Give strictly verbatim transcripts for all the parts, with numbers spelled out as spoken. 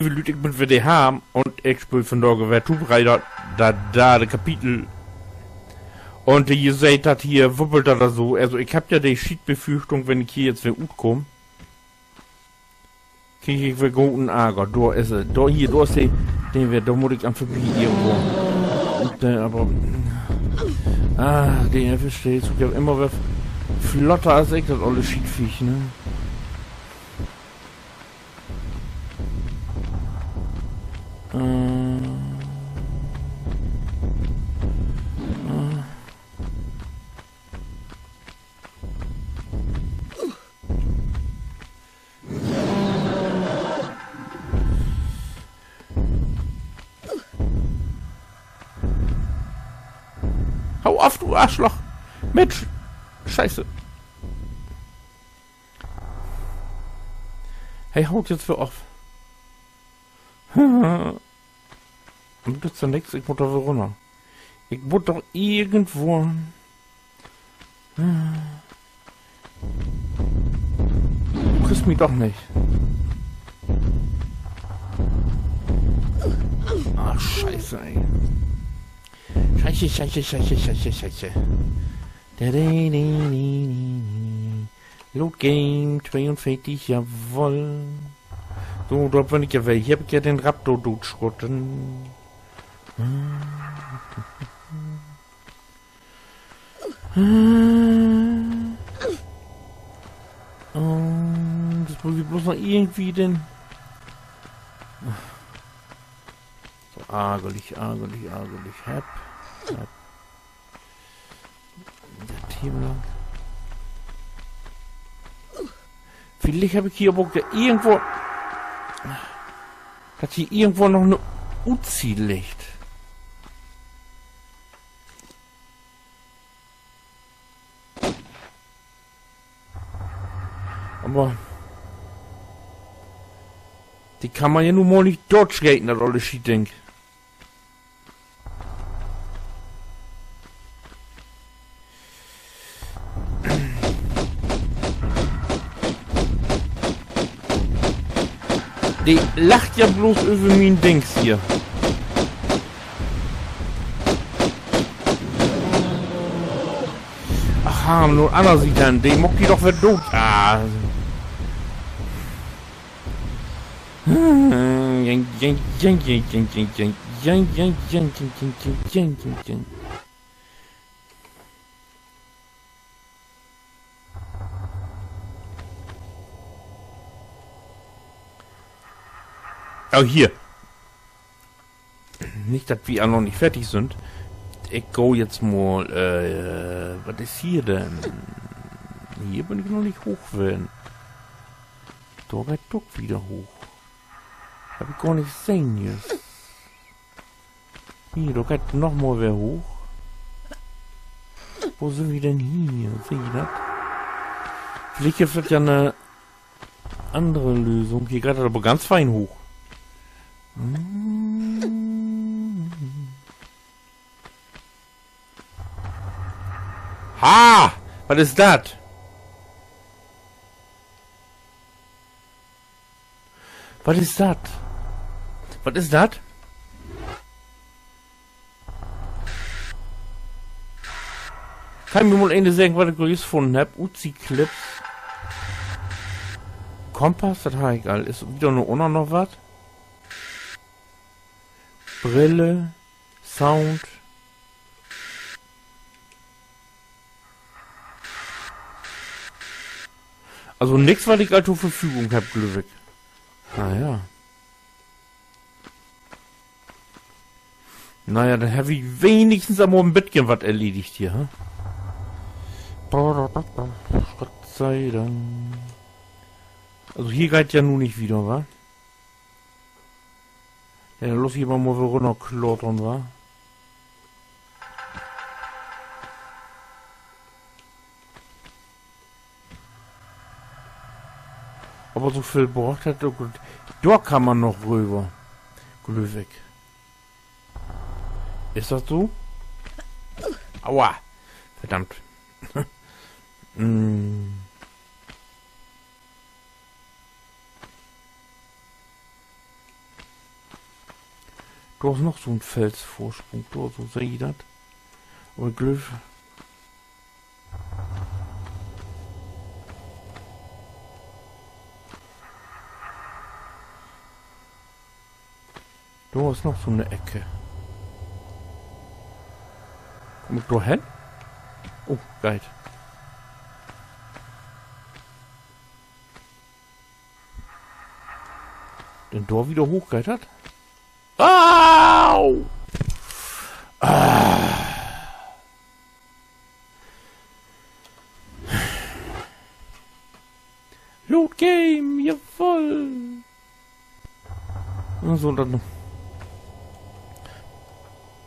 Leve Lüüd, ik bün weer de Harm un ik speel vundaag weer Tomb Raider, dat dörde Kapitel. Un ji seht dat hier, wuppelt dat dor so. Also, ik hebb ja de Schietbefürchtung, wenn ik hier jetzt weer utkaam, krieg ik weer groten Arger. Dor is he. Dor, hier, dor is he. Den weer, dor mutt ik an vörbi irgendwo. Un, äh, aver, ah, de versteht sik ja immer weer flotter as ik, dat olle Schietviech, ne? Äh, äh. Hau af, du Arschloch! Mensch! Scheiße! He haut jetzt weer af. Nützt ja nix, ik mutt dor weer rünner. Ik mutt doch irgendwo. Du kriggst mi doch nich. Ah, Scheiße, ey. Scheiße, Scheiße, Scheiße, Scheiße, Scheiße. Load Game, tweeunveertig, jawoll. So, dor bün ik ja weer. Hier hebb ik ja den Raptor dootschoten. Un jetzt muss ik blots noch irgendwie den. So, argerlich, argerlich, argerlich. Hep, hep. Dat hier lang. Villicht heff ik hier aver ok ja irgendwo, dat hier irgendwo noch 'ne Uzi liggt. Aver de kann man ja nu mal nich dootscheten, dat olle Schietding. De lacht ja blots över mien Dings hier. Ach, Harm, nu anner Siet denn. De maakt di doch weer doot. Ah. Oh, hier. Nich, dat wi al noch nich fertig sünd. Ik gah jetzt mal, äh, wat is hier denn? Hier bün ik noch nich hooch ween. Dor geiht dat ok wieder hooch. Hebb ik gor nich sehn, hier. Hier, dor geiht dat noch mal weer hooch. Wo sünd wi denn hier? Seht ji dat? Villicht gifft dat ja 'ne annere Lösung. Hier geiht dat aver ganz fein hooch. Hm. Ha! Wat is dat? Wat is dat? Wat is dat? Kann mi mal een seggen, wat ik dor jüst funnen hebb? Uzi-Clips. Kompass, dat harr ik al. Is dor nu ünner noch wat? Brille, Sound. Also nix, wat ik al to Verfügung hebb, glööv ik. Na ja. Na ja, denn hebb wi wenigstens al mal en beten wat erledigt hier, hä? Gott sei Dank. Also hier geiht ja nu nich wieder, wa? Ja, denn laat ik hier mal, mal weer rünnerklautern, wa? Aver so veel braucht dat ok nich. Dor kann man noch röver, glööv ik. Is dat so? Aua! Verdammt. Mm. Dor is noch so'n Felsvoorsprung, dor, so seh ik dat. Aver ik glööv, dor is noch so'n Eck. Kumm ik dor hen? Oh, geiht. Denn dor wieder hooch geiht dat? Au! Ah. Loot Game, jawoll. Na, so, denn.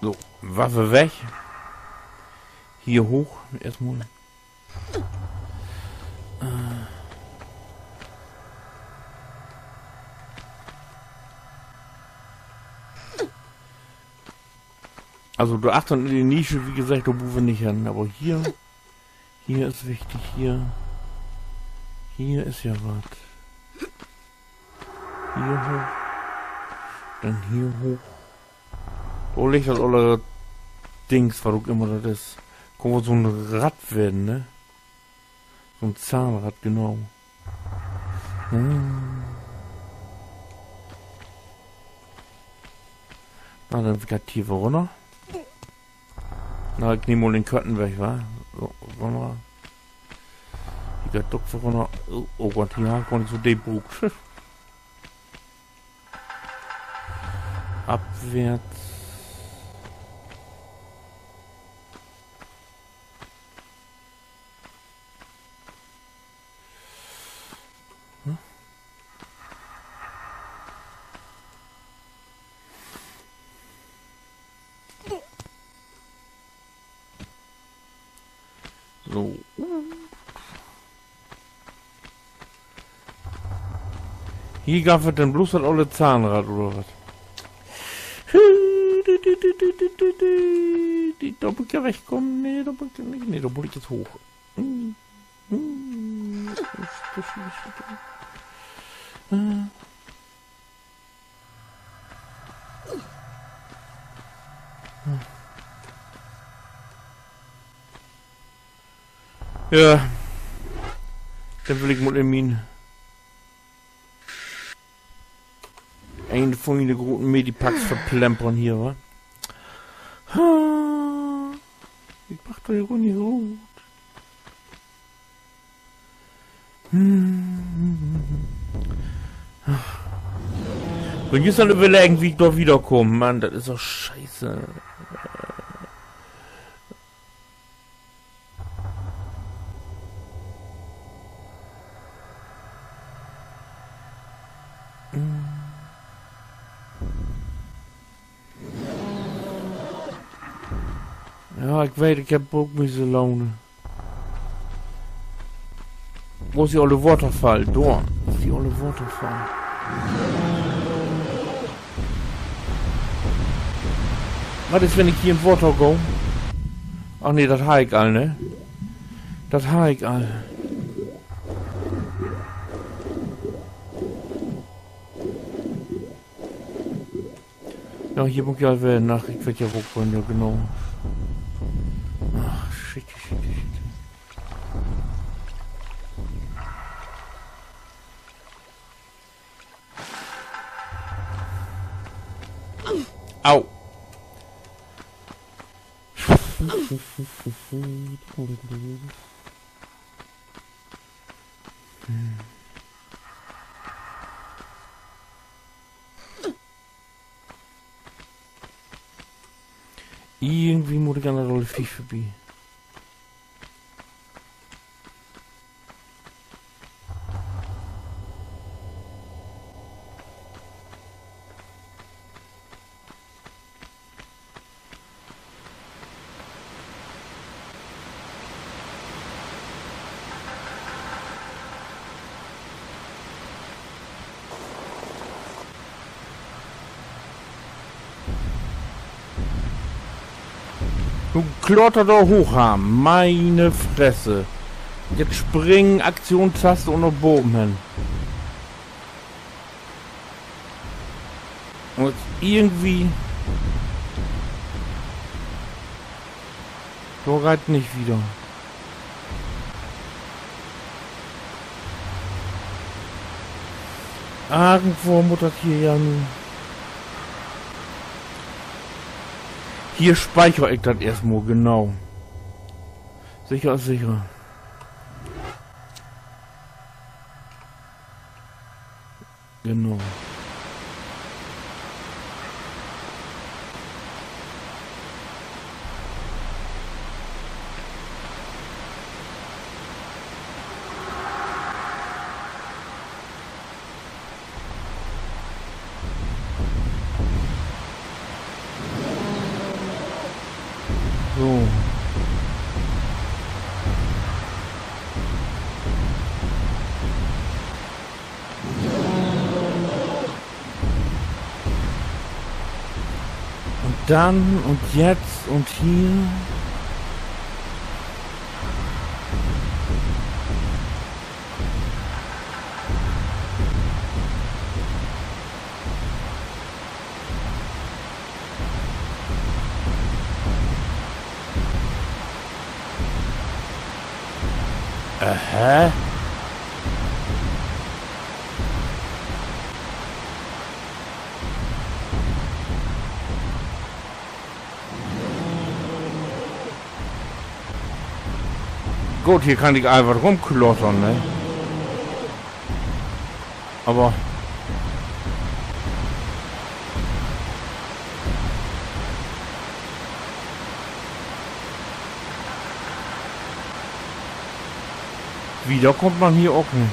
So, Waffe weg. Hier hooch, eerstmal. Äh. Also, dor achtern in de Nische, wie gesagt, dor bruukt wi nich hen, aver hier, hier is wichtig, hier. Hier is ja wat. Hier hooch. Denn hier hooch. Dor liggt dat olle Dings, wat ok immer dat is. Kunn woll so'n Rad wesen, ne? So'n Zahnrad, genau. Hm. Na, denn geiht dat hier weer rünner. Na, ik nehm mal den Kötten weg, wa? So, rünner. Hier geiht dat ok weer rünner. Oh, oh Gott, hier harr ik gor nich so deep bruukt. Abwärts. Hm? So. Hier gaff dat denn bloots dat olle Zahnrad, oder wat? Dor mutt ik ja wegkamen. Nee, dor mutt ik nich. Nee, dor mutt ik nu hooch. Hm. Hm. Äh. Ja. Denn will ik mal in mien, een von miene groten Medipacks verplempern hier, wa? Ha. Ik mag dor hier gor nich rut. Hm. Bün jüst an överleggen, wo ik dor wiederkaam. Mann, dat is doch scheiße. Ja, ik weet, ik hebb ok miese Laune. Wo is de olle Waterfall? Dor is de olle Waterfall. Wat is, wenn ik hier in Water gah? Ach nee, dat harr ik al, ne? Dat harr ik al. Ja, hier mutt ik ja weer na, ik weet ja, wo ik bün, ja, genau. Ach, shit, shit, shit. Au. Irgendwie mutt ik an dat olle Vieh vörbi. Du klautert dor hooch, ha. Meine Fresse. Jetzt springen, Aktionstaste un na boven hen. Un irgendwie Dor geiht nich wieder. Irgendwo mutt dat hier ja nu. Hier speicher ik dat eerstmal, genau. Sicher is sicher. Genau. So. Un denn un jetzt un hier. Aha. Goot, hier kann ik all wat rumklautern, ne? Aver wieder kummt man hier ok nich.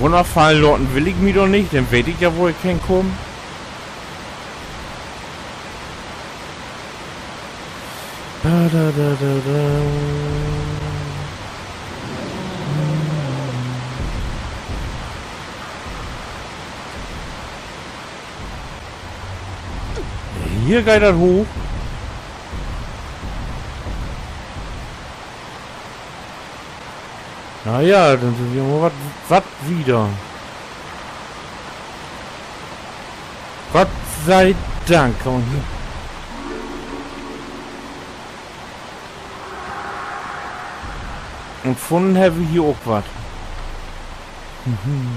Runnerfallen laten will ik mi doch nich, denn weet ik ja, wo ik henkaam. Da, da, da, da, da. Hier geiht dat hooch. Na ja, denn sünd wi mal wat, wat wieder. Gott sei Dank kann man hier. Un funnen hebbt wi hier ok wat. Mhm.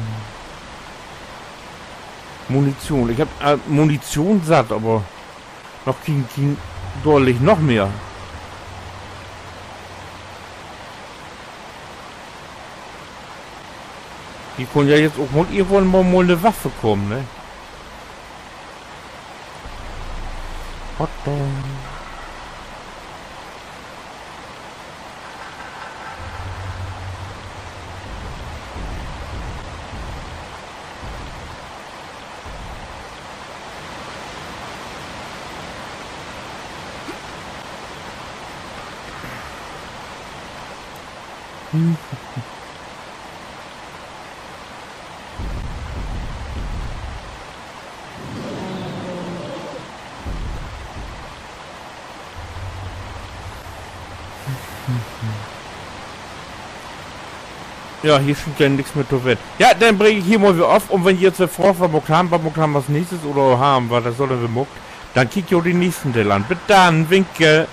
Munition. Ik hebb, äh, Munition satt, aver noch keen, keen, dor liggt noch mehr. Hier kunn ja jetzt ok mal irgendwann mal, mal 'ne Waffe kamen, ne? What the? Ja, hier schient ja nix mehr to ween. Ja, denn breek ik hier mal weer af. Un wenn ji jetzt fraagt, wat maakt wi, wat maakt wi as nächstes oder hebbt wi, wat sall wi maakt, denn kiekt jo den nächsten Deel an. Bit dann, winke.